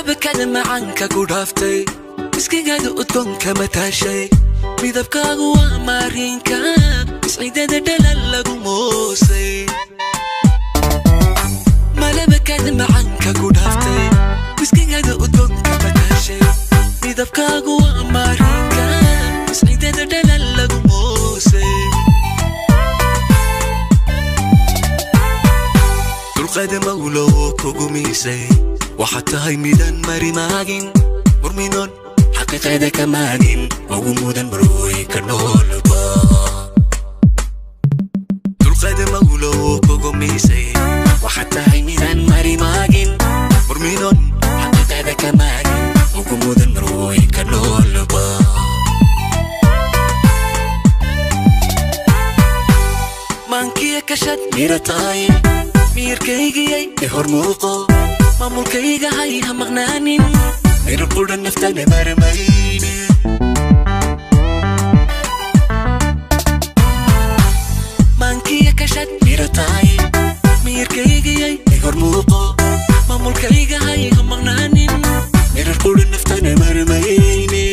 Malabkada macaanka ku dhaaftay, miskigaada udgoonka mataashay, midabkaagu waa maariinka isciidada dhalal lagu moosay. Malabkada macaanka ku dhaaftay, miskigaada udgoonka mataashay, midabkaagu waa maariinka isciidada dhalal lagu moosay. Dulqaada mawlow kugu miisay, waxaad tahay midaan mari maagin, murminoon xaqiiqada ka maagin, ugu mudan marooyinka noolba. Dulqaada mawlow kugu miisay, waxaad tahay midaan mari maagin, murminoon xaqiiqada ka maagin, ugu mudan marooyinka noolba. Maankiya kashad mira tahay, miyirkaygiyay i hor muuqo, maamulkayga hay ha maqnaanin, miro qudha naftana marmayne. Maankiya kashad mira tahay, miyirkaygiyay i hor muuqo, maamulkayga hay ha maqnaanin, miro qudha naftana marmayne.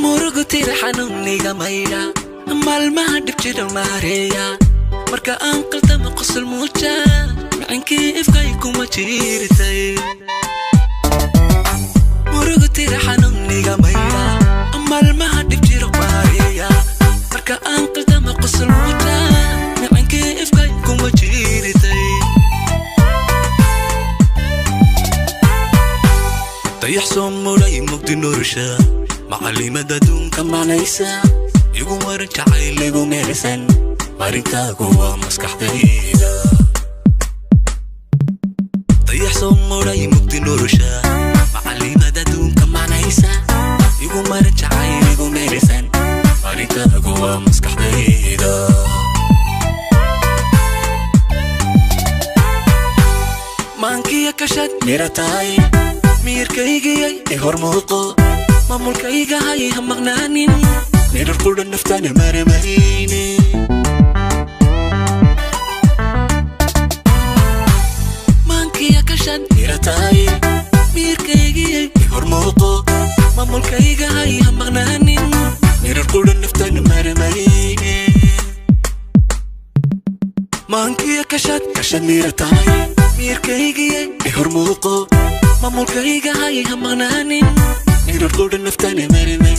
Murugu tira xanuuniga maydha, maalmaha dhib jira maareeya, marka aan qaldamo qosol muuja, macinkii ifkay kuma jiirtay. Murugu tira xanuuniga maydha, maalmaha dhib jira maareeya, marka aan qaldamo qosol muuja, macinkii ifkay kuma jiirtay. Dayax soo muray mugdi nolosha, macalimada adduunka macnaysa, igu maran jacayl igu meersan, marinkaagu waa maskaxdayda. Dayax soo muray mugdi nolosha, macalimada adduunka macnaysa, igu maran jacayl igu meersan, marinkaagu waa maskaxdayda. Maankiya kashad mira tahay, miyirkaygiyay i hor muuqo, maamulkayga hay ha maqnaanin, mirar qudha naftana marmayne. Maankiya kashad mira tahay, miyirkaygiyay i hor muuqo, maamulkayga hay ha maqnaanin, mirar qudha naftana marmayne. Maankiya kashad kashad mira tahay, miyirkaygiyay i hor muuqo, maamulkayga hay ha maqnaanin, mirar qudha naftana marmayne.